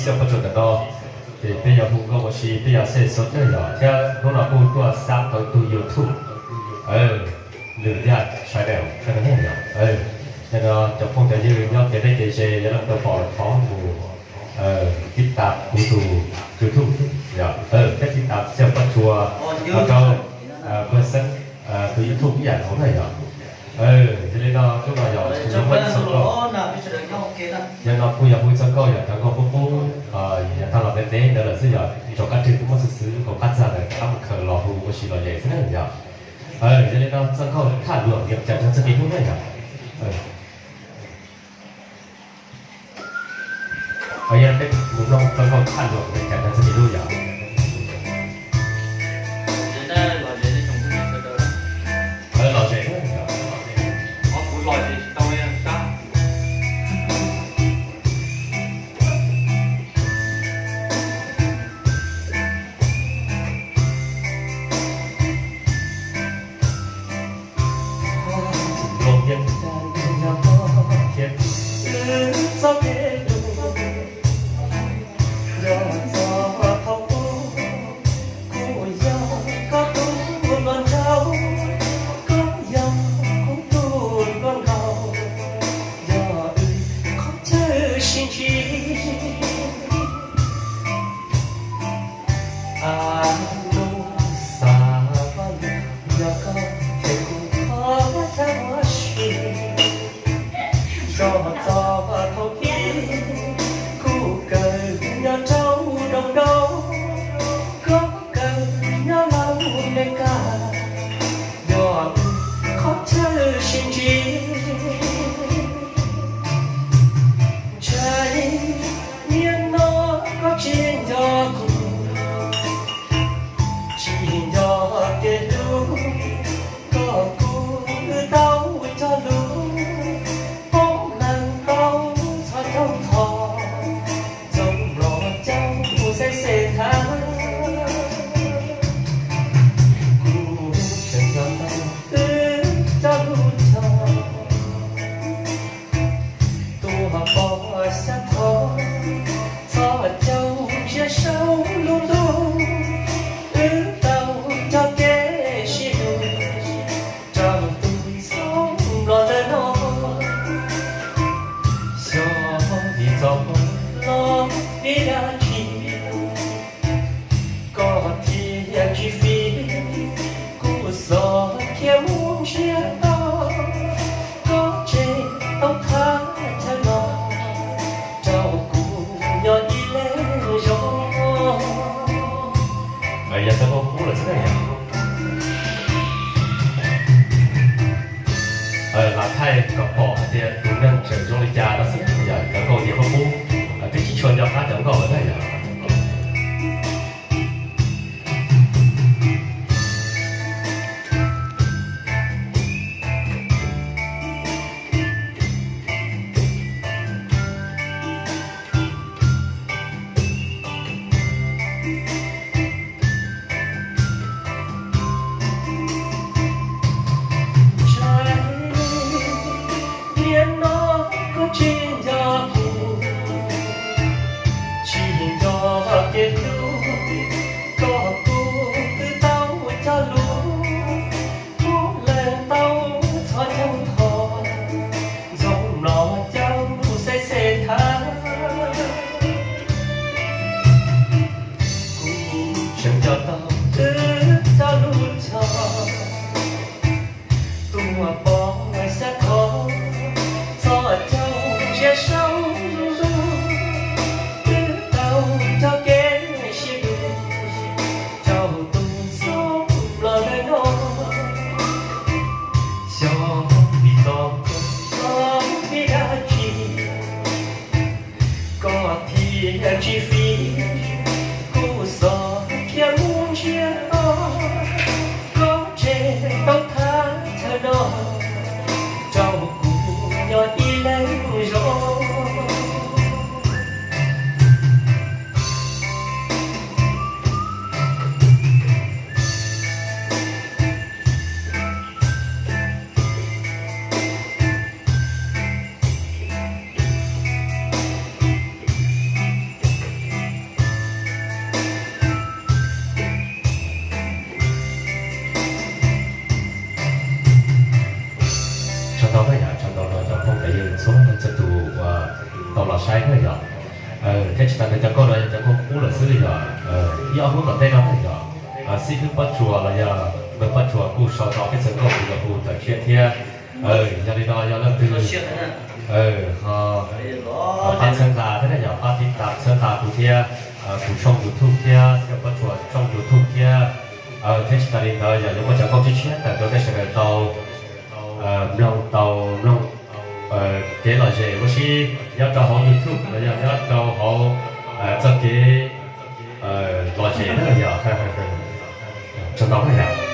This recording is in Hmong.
Xyoo Paj Tsua ntawm no, ces peb yuav hu nkauj ua si, peb yuav xej xo dawb yom, thiab hnub no kuj tuaj xab tau tus YouTube, lwm yam sai dawm sai dawb yom. Yog no cov phooj cov ywg nyob kev deb kev ze yuav leej tau pom los thov mus tib tas kuv tus YouTube, thiab tib tas Xyoo Paj Tsua rau npawg Xeeb tus YouTube ib yam nkaus na yom. Yog li no hnub no yog kuv yuav hu txoj nkauj, yog no kuj yog hu txoj nkauj yog cov nkauj qub qub, yog tag los ntev ntev ntawd lawm xwb yom, tsoom kwv tij twb muab xwb xwb hauv qab txaj ntawd rov qab mus khaws los hu ua si los zem xwb na yom. Yog li no txoj nkauj thaj luam nyob rau txoj kev hlub na yom. Yog peb mus mloog txoj nkauj thaj luam nyob rau txoj kev hlub yom. Lom zem na yom. Zog txog thaum ub kuj kawm nyob rau nroog nroog, kuj kawm nyob Lauj Mes Kas, yog qhov chaw sib ntsib. Ntshai niaj no koj tsis nco kuv, tsis nco kev hlub, koj kuj wb tau cog lus, poob leeg tau txhos caug tho, txoov los caum xeeb xeeb thab, kuv tseem nco ntau wb cog lus cog. Tus pom xyab thov txhos caug ziab saum lub ntuj, wb tau cog kev sib hlub rau tus txhob nplog ntawm no. Xyov vim txoj hmoo los vim dab tsi, koj thiaj tsis fij, kuv xav khiav mus ntsiag to, koj tseg tau thaj chaw no rau kuv nyob ib leeg zoo. Yog txoj nkauj qub lawm xwb na yom. Lam thaij kom pom hais tias tus neeg tseem zoo li cas no xwb, yog cov nkauj ntiav qub qub, twb tsis tshua nco qab cov nkauj lawm na yom. Tau na yog tsaug ntau rau cov phooj ywg txhua leej txhua tus uas tau los saib na yog. Thiab tsis tas ntawd cov nkauj no yog cov nkauj qub lawm xwb yog ib ob hnub tom ntej no na yog xib hwb Pob Tsuas los yog npawg Pob Tsuas kuj sau tau peb txoj nkauj mus rau hu tawm tshiab thiab. Yog li no yog leej twg ho pab txhawb nqa thiab na yog pab tiv tam txhawb nqa kuv thiab kuv tshooj YouTube thiab thiab Pob Tsuas tshooj YouTube thiab. Thiab tsis tas li ntawd yog yuav muaj cov nkauj tshiab tshiab tawm rau nej sawv daws tau mloog tau mloog kev lom zem ua si nyob rau hauv YouTube los yog nyob rau hauv txoj kev lom zem na yog. Tsaug ntau na yog.